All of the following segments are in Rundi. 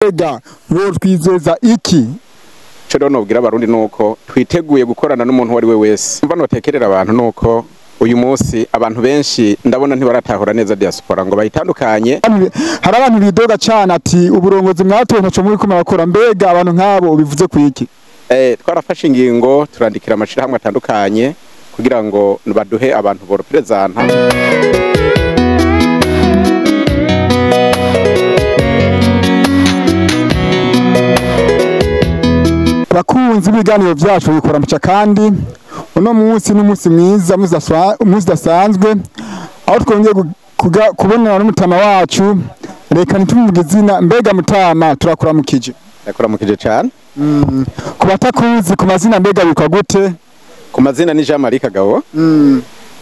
Mbega wotwizeza iki? Ico rero nobwira abarundi nuko twiteguye gukorana n'umuntu uwo ari we wese. Mva notekerera abantu nuko uyu munsi abantu benshi ndabona ntibaratahura neza diaspora ngo bayitandukanye. Hari abantu bidoga cane ati uburongozi mwatoye ntaco muriko murakora. Mbega abantu nk'abo ubivuze kwiki? Twarafashe ingingo turandikira amashirahamwe atandukanye kugira ngo baduhe abantu boroperezanta. Bakunzi ibiganiro vyacu bikora muca, kandi uno munsi n'umunsi mwiza, umunsi udasanzwe aho twongeye kubonana n'umutama wacu. Reka ntitumuvuge izina. Mbega mutama, turakuramukije. Ndakuramukije cane. Ku batakuzi ku mazina, mbega witwa gute? Ku mazina ni Jean Marie Kagabo,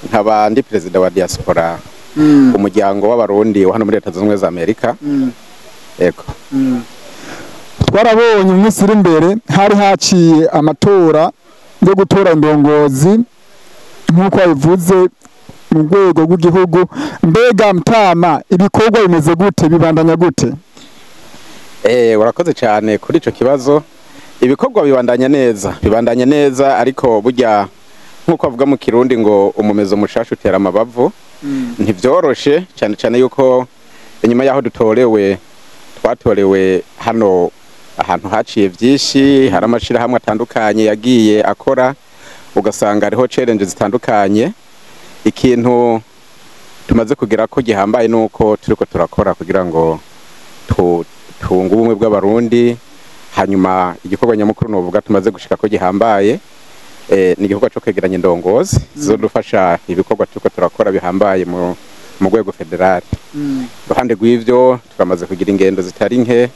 nkaba ndi perezida wa diaspora, umuryango w'abarundi wa hano muri Leta Zunze Ubumwe za Amerika. Ego. Twarabonye mu minsi iri imbere hari haciye amatora yo gutora indongozi nk'uko babivuze mu rwego rw'igihugu. Mbega mutama, ibikorwa bimeze gute, bibandanya gute? Urakoze cyane kuri ico kibazo. Ibikorwa bibandanya neza, bibandanya neza, ariko burya nk'uko bavuga mu Kirundi ngo umumezo mushasha utera amabavu. Ntivyoroshe cyane cyane yuko inyuma yaho dutorewe, twatorewe hano ahantu haciye vyinshi, hari amashirahamwe atandukanye yagiye akora, ugasanga hariho challenge zitandukanye. Ikintu tumaze kugera ko gihambaye nuko turiko turakora kugira ngo tunge ubumwe bw'abarundi. Hanyuma igikorwa nyamukuru novuga tumaze gushika ko gihambaye ni igikorwa co kwegeranya indongozi zizodufasha ibikorwa turiko turakora bihambaye mu rwego federal. Iruhande rw'ivyo, turamaze kugira ingendo zitari nke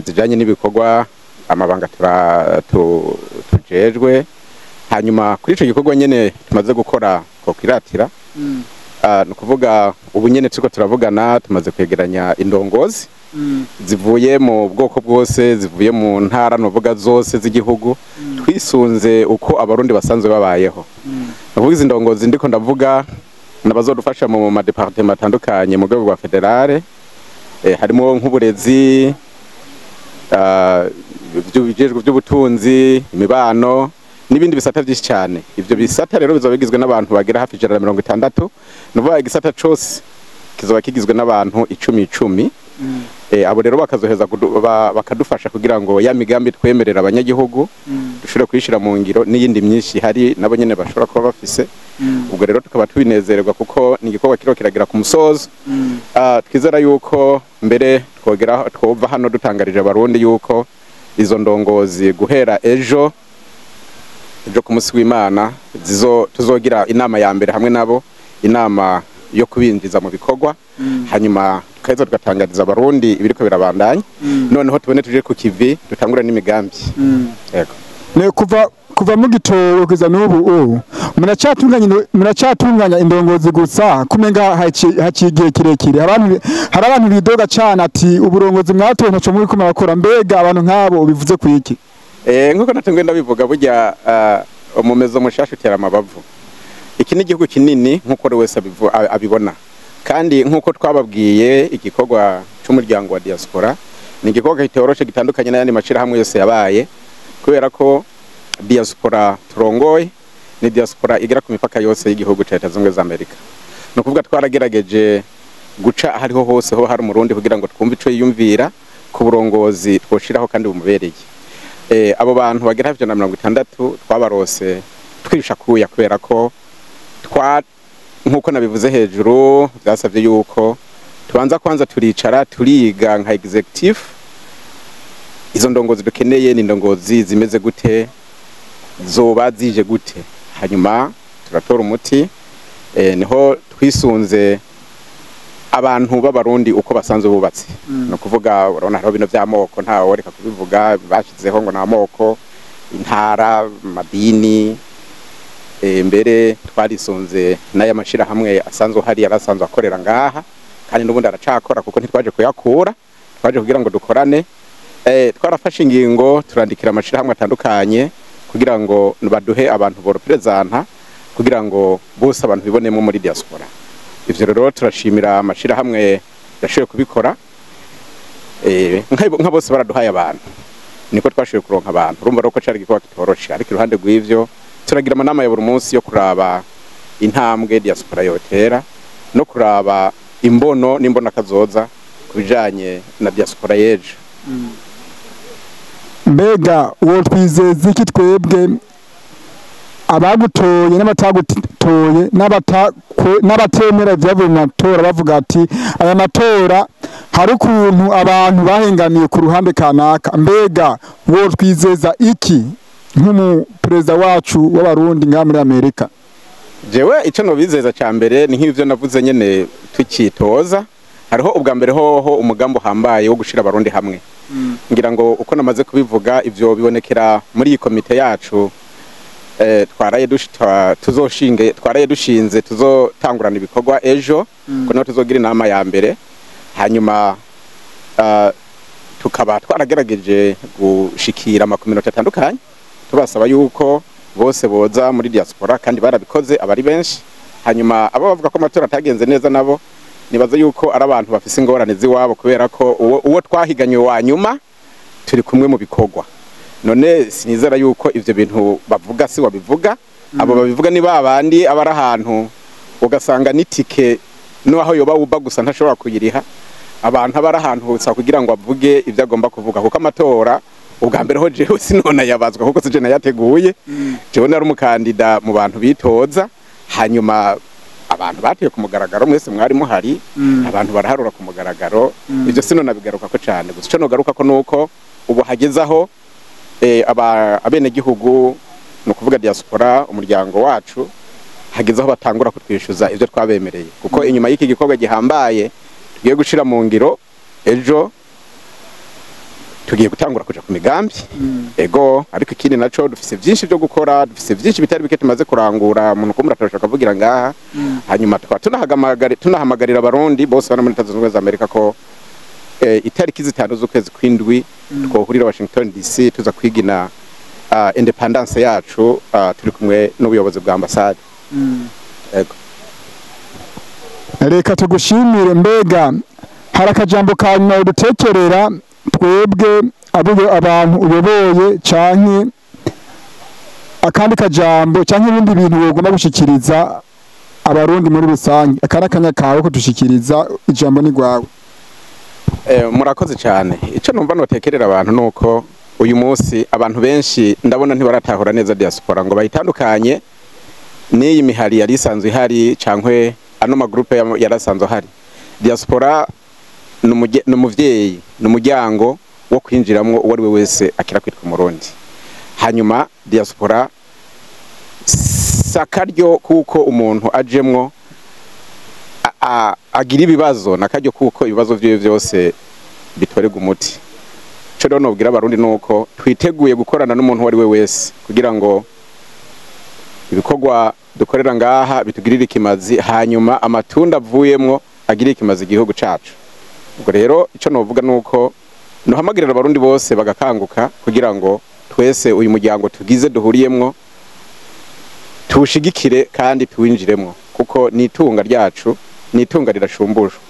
zijanye n'ibikorwa amabanga tujejwe. Hanyuma kuri ico gikorwa nyene tumaze gukora kokiratira, ni ukuvuga ubu nyene turiko turavugana tumaze kwegeranya indongozi zivuye mu bwoko bwose, zivuye mu ntara novuga zose z'igihugu, twisunze uko abarundi basanzwe babayeho. Ni ukuvuga izi ndongozi ndiko ndavuga nabazodufasha mu madepartement atandukanye mu rwego rwa fédérale, harimo nk'uburezi, ibijejwe by'ubutunzi, imibano n'ibindi bisata byinshi cyane. Ivyo bisata rero bizoba bigizwe n'abantu bagera hafi 160. Ni ukuvuga igisata cose kizoba kigizwe n'abantu icumi icumi. Abo rero bakazoheza bakadufasha kugira ngo ya migambi twemerera abanyagihugu dushobore kuyishira mu ngiro, n'iyindi myinshi hari nabo nyene bashobora kuba bafise. Ubwo rero tukaba tubinezererwa kuko ni igikorwa kiriko kiragira ku musozo. Twizera yuko mbere twogera twova hano dutangarije abarundi yuko izo ndongozi guhera ejo, ejo ku munsi w'Imana, tuzogira inama ya mbere hamwe nabo, inama yo kubinjiza mu bikorwa. Hanyuma tukaheza tugatangariza abarundi ibiriko birabandanya, noneho tubone tuje ku kivi, dutangure n'imigambi. Yego. Ne kuva mu gitoro kugeza n'ubu, ubu muracatunganya indongozi gusa, kumenga haciye igihe kirekire. Hari abantu bidoga cane ati uburongozi mwatoye ntaco muriko murakora. Mbega abantu nk'abo ubivuze kwiki? Nkuko natanguye ndabivuga, burya umumezo mushasha utera amabavu. Iki ni igihugu kinini nkuko buri wese abibona, kandi nkuko twababwiye, igikorwa c'umuryango wa diaspora ni igikorwa kitoroshe, gitandukanye n'ayandi mashirahamwe yose yabaye, kubera ko diaspora turongoye ni diaspora igera ku mipaka yose y'igihugu ca Leta Zunze Ubumwe za Amerika. Ni ukuvuga twaragerageje guca ahariho hose ho hari umurundi kugira ngo twumve ico yiyumvira ku burongozi twoshiraho kandi bumubereye. Abo bantu bagera hafi 160 twabarose twirisha kuya, kubera ko twa nkuko nabivuze hejuru byasabye yuko tubanza kwanza turicara turiga nka executive izo ndongozi dukeneye ni indongozi zimeze gute, zoba zije gute. Hanyuma turatora umuti, niho twisunze abantu b'abarundi uko basanzwe bubatse. Ni ukuvuga urabona hariho bino by'amoko, ntawe reka kubivuga, bashizeho ngo ni amoko, intara, amadini. Mbere twarisunze n'aya mashirahamwe asanzwe hari yarasanzwe akorera ngaha, kandi n'ubundi aracakora kuko ntitwaje kuyakura, twaje kugira ngo dukorane. Twarafashe ingingo turandikira amashirahamwe atandukanye kugira ngo baduhe abantu boroperezanta, kugira ngo bose abantu bibonemo muri diaspora. Ivyo rero turashimira amashirahamwe yashoboye kubikora. Nka bose baraduhaye abantu, niko twashoboye kuronka abantu. Urumva rero ko cari igikorwa kitoroshe, ariko iruhande rw'ivyo turagira amanama ya buri munsi yo kuraba intambwe diaspora yotera no kuraba imbono n'imbona kazoza ku bijanye na diaspora y'ejo. Mbega uwo twizeza iki twebwe abagutoye n'abatagutoye n'abatemera ibyavuye mu matora, bavuga ati aya matora hari ukuntu abantu bahengamiye ku ruhande kanaka? Mbega uwo twizeza iki nk'umuperezida wacu w'Abarundi ngaha muri Amerika? Jewe ico nobizeza ca mbere ni nk'ivyo navuze nyene tukitoza. Hariho ubwa mbere hoho umugambi uhambaye wo gushira Abarundi hamwe. Ngira ngo uko namaze kubivuga, ivyo bibonekera muri iyi komite yacu twaraye tuzoshinge, twaraye dushinze, tuzotangurana ibikorwa ejo, ko naho tuzogira inama ya mbere. Hanyuma tukaba twaragerageje gushikira amakominote atandukanye, tubasaba yuko bose boza muri diaspora, kandi barabikoze abari benshi. Hanyuma abo bavuga ko amatora atagenze neza nabo nibaza yuko ari abantu bafise ingorane z'iwabo, kubera ko uwo twahiganywe wa nyuma turi kumwe mu bikorwa. None sinizera yuko ivyo bintu bavuga si wabivuga. Abo babivuga ni babandi aba ari ahantu ugasanga n'itike n'aho yoba wuba gusa ntashobora kuyiriha. Abantu aba ari ahantu gusa kugira ngo avuge ivyo agomba kuvuga, kuko amatora ubwa mbere ho jewe sinona yabazwa, kuko sije nayateguye. Jewe nari umukandida mu bantu bitoza, hanyuma abantu batiye ku mugaragaro, mwese mwari muhari, abantu baraharura ku mugaragaro. Ivyo sinona bigaruka ko cyane. Gusa ico nogaruka ko nuko ubu hagezaho abenegihugu, ni ukuvuga diaspora, umuryango wacu, hageze aho batangura kutwishyuza ibyo twabemereye, kuko inyuma y'iki gikorwa gihambaye tugiye gushira mu ngiro ejo, tugiye gutangura kuja ku migambi. Ego, ariko ikindi naco, dufise byinshi byo gukora, dufise byinshi bitari bike tumaze kurangura, umuntu kumura turashaka kuvugira ngaha. Hanyuma tukaba tunahamagarira Abarundi bose bari muri Leta Zunze Ubumwe za Amerika ko itariki 5 z'ukwezi kw'indwi twohurira Washington DC, tuza kwigina independence yacu, turi kumwe n'ubuyobozi bwa ambasade. Ego. Reka tugushimire. Mbega hari akajambo ka nyuma udutekerera twebwe abo abantu uyoboye, canke akandi kajambo canke ibindi bintu wogomba gushikiriza Abarundi muri rusange? Aka akanya kawe kudushikiriza, ijambo ni rwawe. Murakoze cyane. Icyo numva notekerera abantu nuko uyu munsi abantu benshi ndabona ntibaratahura neza diaspora ngo bayitandukanye n'iyi mihari yari isanzwe ihari, cankwe ano magroupe yarasanzwe ahari. Diaspora ni umuvyeyi, ni umuryango wo kwinjiramwo uwo ari we wese akira kwitwa Umurundi. Hanyuma diaspora sakaryo kuko umuntu ajemwo agira ibibazo, nakaryo kuko ibibazo vyiwe vyose bitorerwa umuti. Ico rero nobwira Abarundi nuko twiteguye gukorana n'umuntu uwo ari we wese kugira ngo ibikorwa dukorera ngaha bitugirire ikimazi, hanyuma amatunda avuyemwo agirire ikimazi igihugu cacu. Ubwo rero ico novuga nuko nohamagarira Abarundi bose bagakanguka kugira ngo twese uyu muryango tugize duhuriyemwo tuwushigikire kandi tuwinjiremwo, kuko ni itunga ryacu, ni itunga rirashumbushwa.